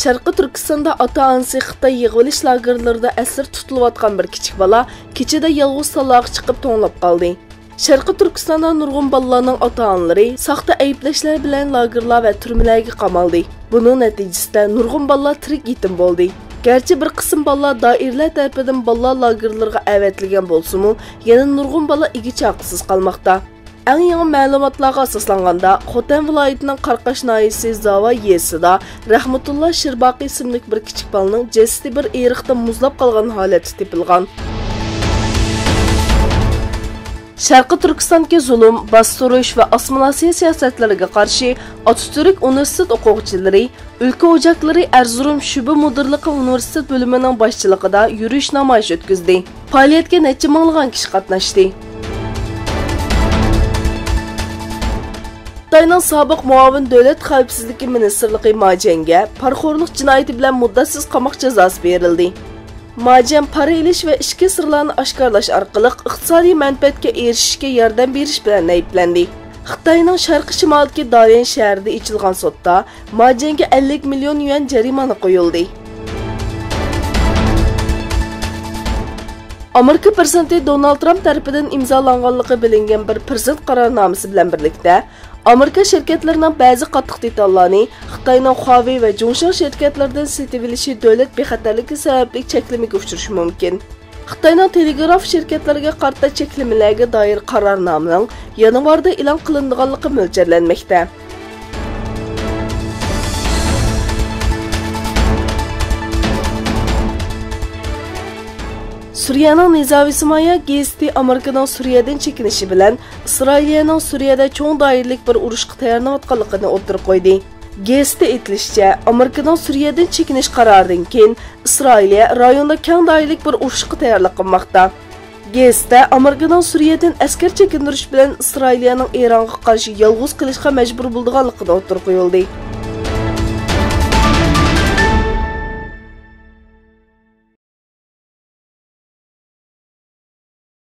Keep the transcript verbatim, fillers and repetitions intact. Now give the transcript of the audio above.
شەرقىي تۈركىستاندا ئاتا-ئانىسى خىتاي يىغىۋېلىش لاگېرلىرىدا ئەسىر تۇتۇلۇۋاتقان بىر كىچىك بالا كېچىدە يالغۇز تالاغا چىقىپ توڭلاپ قالدى. شەرقىي تۈركىستاندا نۇرغۇن بالىلارنىڭ ئاتا-ئانىلىرى ساختا ئەيىبلەشلەر بىلەن لاگېرلار ۋە تۈرمىلەرگە قامالدى. بۇنىڭ نەتىجىسىدە نۇرغۇن بالىلار تىرىك يېتىم بولدى. گەرچە بىر قىسىم بالىلار دائىرىلەر تەرىپىدىن بالىلار لاگېرلىرىغا ئەۋەتىلگەن بولسىمۇ، يەنە نۇرغۇن بالا ئىگە-چاقىسىز قالماقتا. ئەڭ يېڭى مەلۇماتلارغا ئاساسلانغاندا، خوتەن ۋىلايىتىنىڭ قاراقاش ناھىيەسى زاۋا يېزىسىدا رەھمەتۇللا شىرباقى ئىسىملىك بىر كىچىك بالىنىڭ جەسىتى بىر ئېرىقتا مۇزلاپ قالغان ھالەتتە تېپىلغان. شەرقىي تۈركىستاندىكى زۇلۇم، باستۇرۇش ۋە ئاسسىمىلياتسىيە سىياسەتلىرىگە قارشى ئاتاتۈرك ئۇنىۋېرسىتېت ئوقۇغۇچىلىرى ئۆلكە ئوچاكلىرى ئەرزۇرۇم شۆبە مۇدىرلىقى ئۇنىۋېرسىتېت بۆلۈمىنىڭ باشچىلىقىدا يۈرۈش نامايىش ئۆتكۈزدى. پائالىيەتكە نەچچە مىڭلىغان كىشى قاتناشتى. خىتاينىڭ سابىق مۇئاۋىن دۆلەت خەۋپسىزلىكى مىنىستىرلىقى ما جيەنگە پارىخورلۇق جىنايىتى بىلەن مۇددەتسىز قاماق جازاسى بېرىلدى. ما جيەن پارا ئېلىش ۋە ئىچكى سىرلارنى ئاشكارىلاش ئارقىلىق ئىقتىسادىي مەنپەئەتكە ئېرىشىشكە ياردەم بېرىش بىلەن ئەيىبلەندى. خىتاينىڭ شەرقىي شىمالىدىكى داليەن شەھىرىدە ئېچىلغان سوتتا ما جيەنگە ئەللىك مىليون يۈەن جەرىمانە قويۇلدى. ئامېرىكا پىرېزىدېنتى دونالد ترامپ تەرىپىدىن ئىمزالانغانلىقى بىلىنگەن بىر پىرېزىدېنت قارارنامىسى بىلەن بىرلىكتە، ئامېرىكا شىركەتلىرىنىڭ بەزى قاتتىق دېتاللارنى خىتاينىڭ خۇاۋېي ۋە جۇڭشېڭ شىركەتلىرىدىن سېتىۋېلىشى دۆلەت بىخەتەرلىكى سەۋەبلىك چەكلىمىگە ئۇچرىشى مۇمكىن. خىتاينىڭ تېلېگراف شىركەتلىرىگە قارىتا چەكلىمىلەرگە دائىر قارارنامىنىڭ يانۋاردا ئېلان قىلىنىدىغانلىقى مۆلچەرلەنمەكتە. سۈرىيەنىڭ نىزاۋى سىمايا گېزىتى ئامېرىكىنىڭ سۈرىيەدىن چېكىنىشى بىلەن ئىسرائىلىيەنىڭ سۈرىيەدە چوڭ دائىرىلىك بىر ئۇرۇشقا تەييارلىنىۋاتقانلىقىنى ئوتتۇرىغا قويدى. گېزىتتە ئېيتىلىشىچە، ئامېرىكىنىڭ سۈرىيەدىن چېكىنىش قارارىدىن كېيىن ئىسرائىلىيە رايوندا كەڭ دائىرىلىك بىر ئۇرۇشقا تەييارلىق قىلماقتا. گېزىتتە ئامېرىكىنىڭ سۈرىيەدىن ئەسكەر چېكىندۈرۈش بىلەن ئىسرائىلىيەنىڭ ئىرانغا قارشى يالغۇز قېلىشقا مەجبۇر بولىدىغانلىقىنى ئوتتۇرىغا قويۇلدى.